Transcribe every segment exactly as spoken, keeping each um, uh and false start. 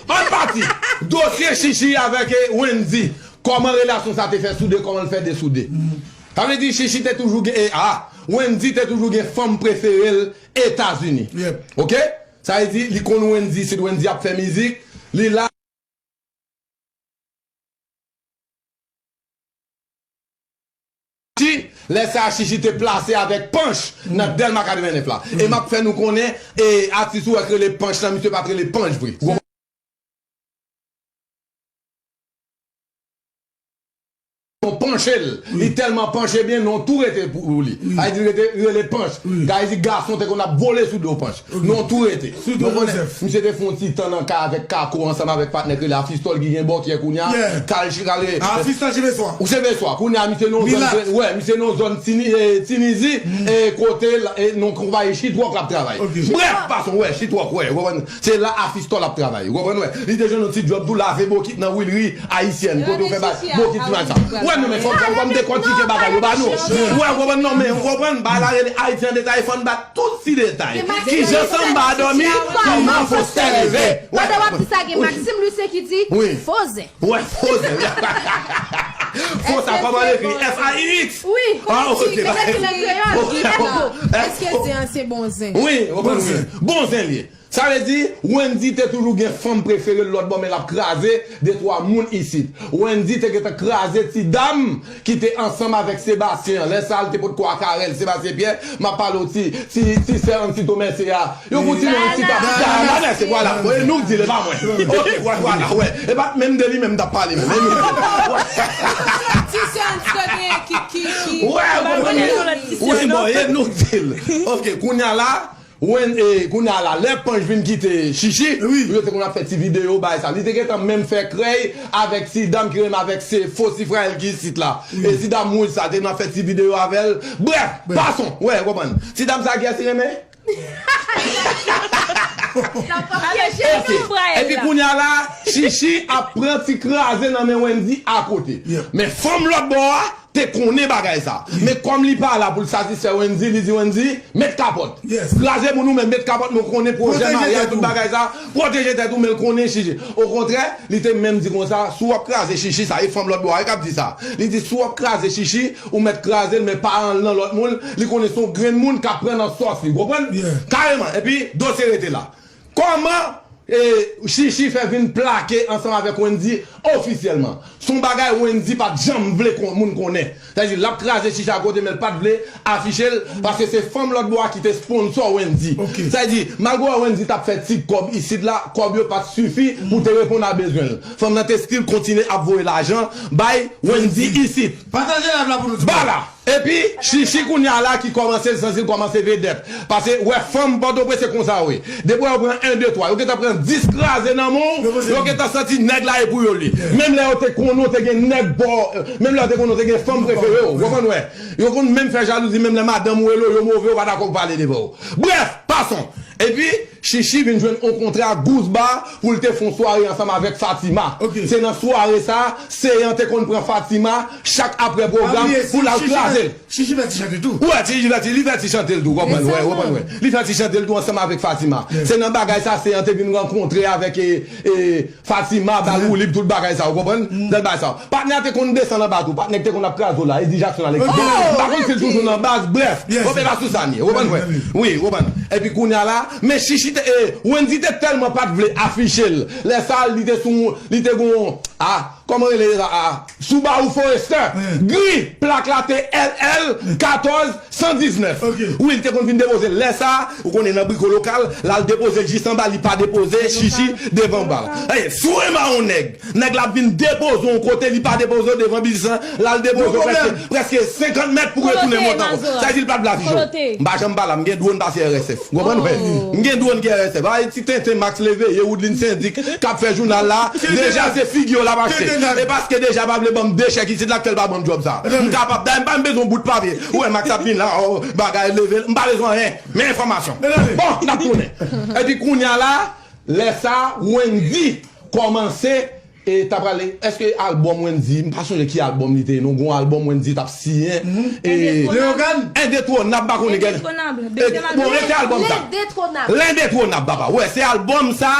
Ann pati, dosye Chichi avèk, eh, Wendy. Kòman relasyon sa te fè soude, kòman l fè desoude? Sa vle di Chichi te toujou gen, eh, ah, Wendy te toujou gen fanm prefere l Etazini. Yep. Oke? Sa vle di, li konn Wendy, si Wendy ap fè mizik, li la. Chichi, lè sa a Chichi te plase avèk Panch nan Dèlma katrevennnèf la. E m ap fè nou konnen, e atis ou wè k rele Panch lan, misye pa t rele Panch vre. Panche l. Li tèlman panche byen, non tou rete pou li. Sa vle di rete, rele Panch. Sa vle di gason te konn ap vole sou do Panch. Non tou rete. Sou do Joseph. Misye te fè yon ti tan nan kay avèk Kako ansanm avèk patnè k rele Afistòl ki gen bòkyè kounye a. Kal chikale. Afistòl cheve swa. Ou cheve swa. Kounye a misye nan zòn, wè, misye nan zòn Tini, eh, Tinizi, eh, kote la, eh, nan konpayi Chitwòk l ap travay. Brèf, pason, wè, Chitwòk, wè, ou konprann? Se la Afistòl ap travay. Ou konprann, wè? Li te jwenn yon ti djòb tou lave bokit nan Wilri Ayisyèn. Kote yo fè ba bokit ti sa. Wè, non, men fòk, fòk m dekòtike bagay yo ba nou. Wè, ou konprann, non, men ou konprann, bagay la rele Ayiti an detay, fò n ba tout ti detay. Kijan sanba dòmi, kòman fòs tè leve. Pandan w ap di sa, gen Maxime Lucien ki di, fo zen. Wè, fo zen. Fo sa, kòman l ekri? F A I X. Wi, ah, ok. Èske zen an se bon zen? Wi, bon zen. Bon zen li ye. Sa vle di, Wendy te toujou gen fanm prefere l lòt bò, men l ap kraze de twa moun isit. Wendy te gentan kraze ti dam ki te ansanm avèk Sebastien an. Lè sa a, l te potko ak Arel, Sebastien Pierre, m ap pale w ti, ti, ti sè Ansito Mèse a. Yo kontinye yon ti pa. Dala Mèse, vwala. E nou k di l, e pa mwen. Ok, vwala, wè. E pa menm de li menm m t ap pale menm. E nou k di l. Ti sè Ansito genyen ki, ki, ki. Wè, bon, e nou k di l. Ok, kounye a la, Wen, e, kounye a la, lè Panch vin kite Chichi, yo te konn ap fè ti videyo, bay sa. Li te gentan menm fè krèy avèk ti dam ki renmen avèk se fo Sifrael ki isit la. E ti dam wouj sa, te nan fè ti videyo avè l. Brèf, pason, wè, konprann. Ti dam sa, kiyès li renmen? Ok. Epi kounye a la, Chichi ap pran ti kraze nan men Wendy akote. Men fanm lòt bò a, te konnen bagay sa. Men kòm li pa la pou l satisfè Wendy, li di Wendy, met kapòt. Kraze moun ou, men met kapòt, men w konnen pwojè maryaj, tout bagay sa. Pwoteje tèt ou, men l konnen Chichi. Okontrè, li te menm di konsa, si w ap kraze Chichi, sa e fanm lòt bò a wi k ap di sa. Li di, si w ap kraze Chichi, ou mèt kraze l, men pa al nan lòt moun. Li konnen se yon grenn moun k ap pran nan sòs li. Ou konprann? Kareman. Epi, dosye rete la. Kòman, e, Chichi fè vin plake ansanm avèk Wendy ofisyèlman? Se yon bagay Wendy pa t janm vle kon, moun konnen. Sa vle di, l ap kraze Chichi akote, men l pa t vle afiche l, paske se fanm lòt bò a ki te sponsò Wendy. Sa vle di, malgre Wendy t ap fè ti kòb isit la, kòb yo pa t sifi pou te reponn a bezwen l. Fanm nan te still kontinye ap voye lajan bay Wendy isit. Pataje live la pou nou. Bala! Epi, Chichi kounye a la ki kòmanse, l santi l kòmanse vedèt. Paske, wè, fanm Pòtoprens se konsa yo ye. Depi yo pran en, de, twa, yo gentan pran dis kraze nan men w, yo gentan santi nèg la e pou yo li ye. Menm lè yo te konnen w te gen nèg bò, menm lè yo te konnen w te gen fanm prefere w, ou konprann, wè. Yo konn menm fè jalouzi, menm lè madanm ou rele w, yo move, yo pa dakò pou pale devan w. Brèf, pason. Epi, Chichi vin jwenn yon kontra Goose Bar pou l te fè yon sware ansanm avèk Fatima. Se nan sware sa, Seyan te konn pran Fatima chak apre pwogram pou l al kraze l. Chichi fè ti chante tou. Wè, Chichi fè ti, li fè ti chante l tou, konprann, wè, konprann, wè. Li fè ti chante l tou ansanm avèk Fatima. Se nan bagay sa, Seyan te vin rankontre avèk, e, e, Fatima, ba l woulib, tout bagay sa, ou konprann? Sèl bagay sa. Patnè a te konn desann anba tou. Patnè k te konn ap kraze w la, Eddie Jackson Alexis. M pa konn si l toujou nan baz, brèf. Konpè pa sou sa m ye, ou konprann, wè. Wi, ou konprann. Epi kounye a la, men Chichi te, e, Wendy te tèlman pa t vle afiche l. Lè sa a, li te sou, li te gon, a, kòman rele sa a? Subaru Forester. Gri, plak la te L L katòz san diznèf. Wi, li te konn vin depoze l. Lè sa a, ou konnen nan Briko Lokal, l al depoze l jis anba, li pa depoze Chichi devan anba la. E, si w renmen yon nèg, nèg la ap vin depoze w yon kote, li pa depoze w devan biznis lan, l al depoze w prèske, prèske senkant mèt pou retounen monte ankò. Sa vle di l pa t vle afiche w. M pa janm pale, m gen dwòn pase R S F. Ou konprann, wè? M gen dwòn ki R S F. Ay, ti tenten Max Leveye, Woodlin Sendik, k ap fè jounal la, deja se figi yo l ap achte. E paske deja pa vle ban m de chèk isit la k fè l pa ban m djòb sa. M kapab, dayè m pa menm bezwen yon bout papye. Ou wè Max ap vin la, o, bagay leve, m pa bezwen anyen. Men enfòmasyon. Bon, n ap tounen. Epi kounye a la, lè sa, Wendy kòmanse, e, ta prale, èske albòm Wendy, m pa sonje ki albòm li te ye, non, gon albòm Wendy t ap siyen, e, Leyogàn? Endetwonab, m pa konnen gen. Endetwonab. E, bon, e se albòm sa. Lendetwonab. Lendetwonab, papa. Wè, se albòm sa,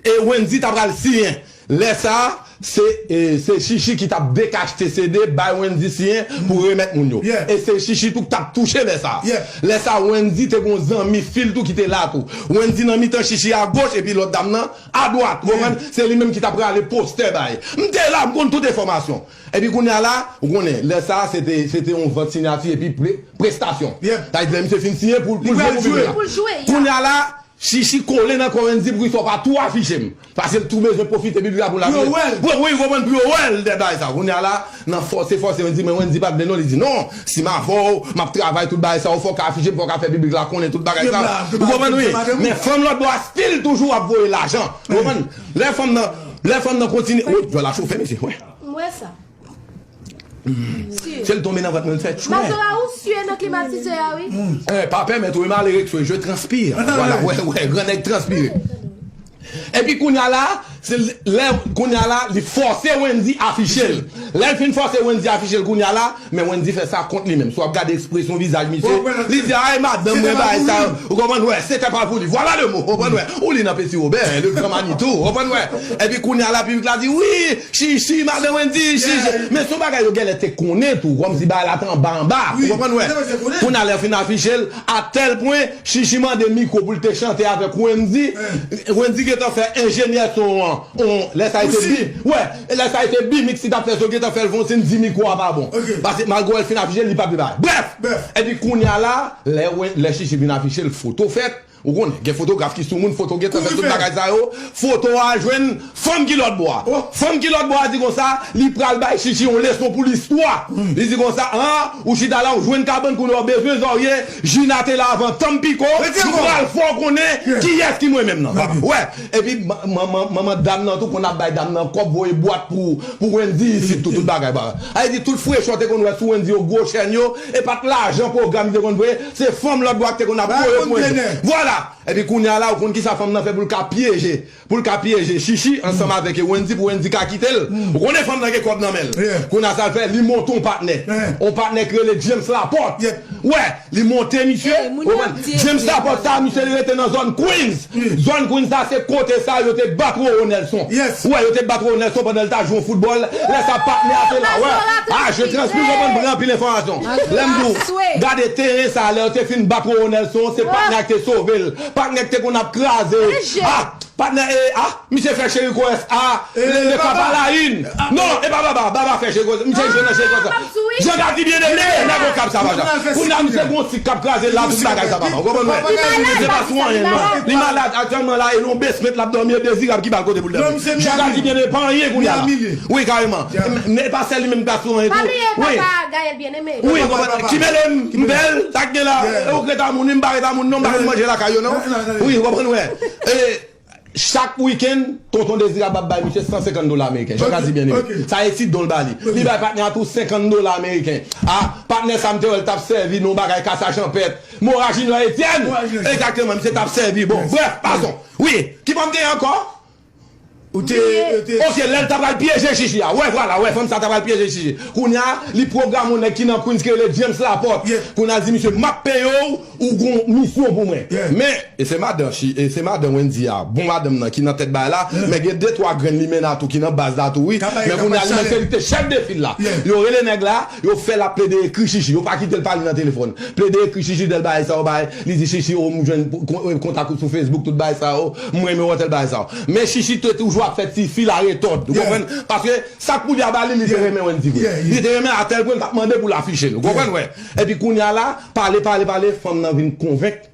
E Wendy ta pral siyen. Lè sa a, se, e, se Chichi ki t ap dekachte C D, bay Wendy siyen pou remèt moun yo. E se Chichi tou k t ap touche lè sa a. Lè sa a, Wendy te gen yon zanmi fi l tou ki te la tou. Wendy nan mitan, Chichi agoch, epi lòt dam nan adwat. Ou konprann? Se li menm ki t ap rale postè bay. M te la, m konn tout enfòmasyon. Epi kounye a la, ou konnen, lè sa a, se te, se te yon vant siyati epi pre-, prestasyon. Sa vle di lè misye fin siyen pou, pou l jwe pou piblik la. Kounye a la, Chichi kole nan kò Wendy pou ki sa w pa tou afiche m. Paske l tou bezwen pwofite piblik la pou l afiche. Pou yo wè l. Wi, wi, ou konprann, pou yo wè l, de bagay sa. Kounye a la, nan fòse, fòse, Wendy, men Wendy pa t vle non, li di, "Non, si m avè w, m ap travay tout bagay sa yo, fò w ka afiche m, fò w ka fè piblik la konnen tout bagay sa yo." Ou konprann, wi. Men fanm lòt bò a still toujou ap voye lajan. Ou konprann? Lè fanm nan, lè fanm nan kontinye, wi, djòl la chofe, mesye, wi. M wè sa. Si. Se l tonbe nan vant mwen, l fè tchwè. Mazora, ou sye nan klimatizè a, wi. Eh, pa pèmèt ou, e malere, je transpire. Voilà, wè, wè, gran nèg transpire. Epi kounye a la, se lè, kounye a la, li fòse Wendy afiche l. Lè l fin fòse Wendy afiche l kounye a la, men Wendy fè sa kont li menm. Si w ap gade ekspresyon vizaj misye, li di, "Ay, madanm mwen, bagay sa yo." Ou konprann, wè, c'était pas voulu. Voilà le mot. Ou konprann, wè. Ou li nan Petit Robert, le grand Manitou. Ou konprann, wè. Epi kounye a la, piblik la di, "Wi, Chichi, madan Wendy, Chichi." Men se yon bagay yo genlè te konnen tou, kòmsi bagay la te anba anba. Ou konprann, wè? Kounye a lè yo fin afiche l, a tèl pwen, Chichi mande mikwo pou l te chante avèk Wendy. Wendy gentan fè enjenyè son an, on, lè sa a te bi. Wè, lè sa a te bi, mix li t ap fè son gentan fè l fon sin di mikwo a pa bon. Paske malgre l fin afiche l, li pa vle bay. Brèf! Epi kounye a la, lè, lè Chichi vin afiche l, foto fèt. Ou konnen, gen fotograf ki sou moun, foto gentan fèt, tout bagay sa yo. Foto a jwenn fanm ki lòt bò a. Fanm ki lòt bò a di konsa, li pral bay Chichi yon leson pou listwa. Li di konsa, an, ou chita la, ou jwenn kabann kounye a, ou bezwen zòrye, Jina te la avan Tampico, m pral fè w konnen kiyès ki mwen menm nan. Wè, epi ma-, manman, manman dam nan tou konn ap bay dam nan kòb, voye bwat pou, pou Wendy isit tou, tout bagay, bagay. Sa vle di tout frechè w te konn wè sou Wendy yo, gwo chèn yo, e pa t lajan pwogram li te konn voye, se fanm lòt bò a ki te konn ap voye pou Wendy. Vwala! Epi kounye a la, ou konn kisa fanm nan fè pou l ka pyeje, pou l ka pyeje Chichi ansanm avèk Wendy, pou Wendy ka kite l. Ou konnen fanm nan gen kòb nan men l. Kounye a sa l fè, li monte yon patnè. Yon patnè ki rele James Laporte. Wè, li monte misye. Ou konprann? James Laporte sa, misye li rete nan zòn Queens. Zòn Queens sa, se kote sa yo te bat Roro Nelson. Wè, yo te bat Roro Nelson pandan l t ap jwe yon foutbòl. Lè sa patnè a te la. Wè. Ah, je transpire, ou konprann, pran anpil enfòmasyon. Lè m di w, gade teren sa, lè yo te fin bat Roro Nelson, se patnè a ki te sove l. Patnè ki te konn ap kraze. Ah, patnè, e, ah, misye fè Cheri Koyès, ah, le, le papa la une. Non, e pa baba, baba fè Cheri Koyès. Misye jwe nan Cheri Koyès. Jan Gadi byen eme, nèg Okap sa pa jan. Kounye a misye gon sik k ap kraze l la, tout bagay sa pa bon. Ou konprann, wè? Li se pa sou anyen, non. Li malad aktyèlman la, e nan yon basement l ap dòmi, e Dezirab ki ba l kote pou l dòmi. Jan Gadi byen eme pa anyen kounye a la. Wi, kareman. Men e pa sèl li menm k ap sou anyen tou. Pa bliye papa Gaël byen eme. Wi, ou konprann. Ki mele m, m bèl, sa k gen la, ou k ret a moun, wi, m pa ret a moun, non, m pa konn manje lakay yo, non. Wi, ou konprann, wè. E, chak wikenn, tonton Dezirab ap bay misye san senkant dola ameriken. Jan Gadi byen eme. Sa e ti don l ba li. Li bay patnè a tou senkant dola ameriken. Ah, patnè sa m te wè l t ap sèvi nan yon bagay kasa chanpèt. Mora Junior Etienne. Egzakteman, misye t ap sèvi. Bon, brèf, pason. Wi, ki bò m te ye ankò? Ou te, ou te... Ok, lè l ta pral pyeje Chichi a. Wè, vwala, wè, fanm sa ta pral pyeje Chichi. Kounye a, li pwograme yon nèg ki nan Queens ki rele James Laporte. Kounye a, l di misye, "M ap peye w, ou gon misyon pou mwen." Men, e se madan Chi-, e se madan Wendy a, bon madanm nan ki nan tèt bagay la, men gen de twa grenn limena tou ki nan baz la tou, wi. Men kounye a, li menm se li ki te chèf de fil la. Yo rele nèg la, yo fè l ap plede ekri Chichi. Yo pa kite l pale nan telefòn. Plede ekri Chichi, tèl bagay sa yo bay. Li di, "Chichi, o, m jwenn kon-, kontak ou sou Facebook, tout bagay sa yo. M renmen w, tèl bagay sa yo." Men Chichi te toujou ap fè tifi la retòd. Ou konprann? Paske sa k pou li a ba li, li te renmen Wendy vre. Li te renmen a tèl pwen l t ap mande pou l afiche l. Ou konprann, wè? Epi kounye a la, pale, pale, pale, fanm nan vin konvenk,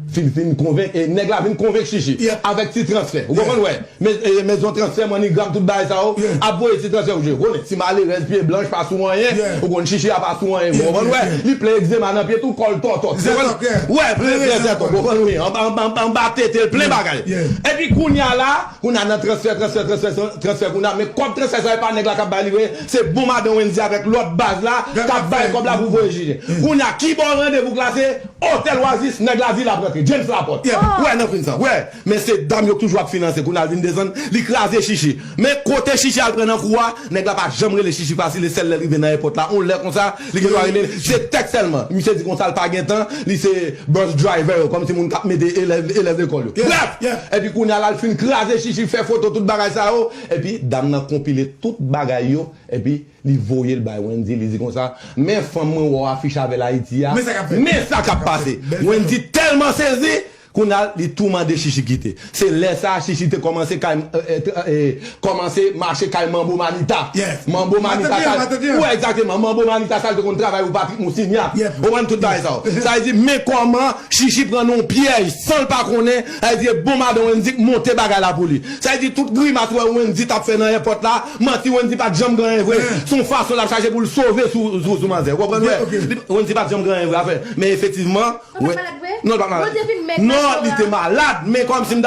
fin, fin konvenk, e nèg la vin konvenk Chichi avèk ti transfè. Ou konprann, wè? Men, e, mezon transfè, MoneyGram, tout bagay sa yo, ap voye ti transfè pou Chichi. Ou konnen, ti malerèz, pye blanch, pa sou anyen. Ou konn Chichi a pa sou anyen. Ou konprann, wè? Li plen egzema nan pye tou, kò l tòtò. Ou konprann? Wè, plen, plen zètòk. Ou konprann, wi. Anba, anba, anba tete l, plen bagay. Epi kounye a la, kounye a nan transfè, transfè, transfè, transfè, kounye a, men kòb transfè sa, e pa nèg la k ap bay li, wi. Se bon madan Wendy avèk lòt baz la, k ap bay kòb la pou voye Chichi. Kounye a, ki bò randevou k la, se Otèl Oasis, nèg la di l ap rantre. James Laporte. Ou wè nan fin sa. Ou wè. Men se dam yo k toujou ap finanse. Kounye a l vin desann, li kraze Chichi. Men kote Chichi al pran nan kou a, nèg la pa janm rele Chichi fasil, e sèl lè l rive nan èpòt la, yon lè konsa, li gen dwa rele l. Se tèks sèlman. Misye di konsa l pa gen tan, li se bus driver yo, kòmsi moun k ap mete elèv, elèv lekòl yo. Brèf! Epi kounye a la, l fin kraze Chichi, fè foto, tout bagay sa yo. Epi dam nan konpile tout bagay yo, epi li voye l bay Wendy, li di konsa, men fanm mwen wè w afiche avè l Ayiti a, men sa k ap pase. Wendy tèlman sezi, kounye a li tou mande Chichi kite. Se lè sa a Chichi te kòmanse kay, e, e, e, kòmanse mache kay Manbo Manita. Manbo Manita sa, ou wè egzakteman, Manbo Manita sa l te konn travay pou Patrick Mousignac. Ou konprann tout bagay sa yo. Sa vle di, men kòman Chichi pran nan yon pyèj san l pa konnen, sa vle di e bon madan Wendy k monte bagay la pou li. Sa vle di tout grimas ou wè Wendy t ap fè nan èpòt la, manti, Wendy pa t janm gen anyen vre. Se yon fason l ap chache pou l sove sou, sou, sou manzè. Ou konprann, wè? Li, Wendy pa t janm gen anyen vre, afè. Men efektivman, non, li pa t malad. Non, li te malad, men kòmsi m ta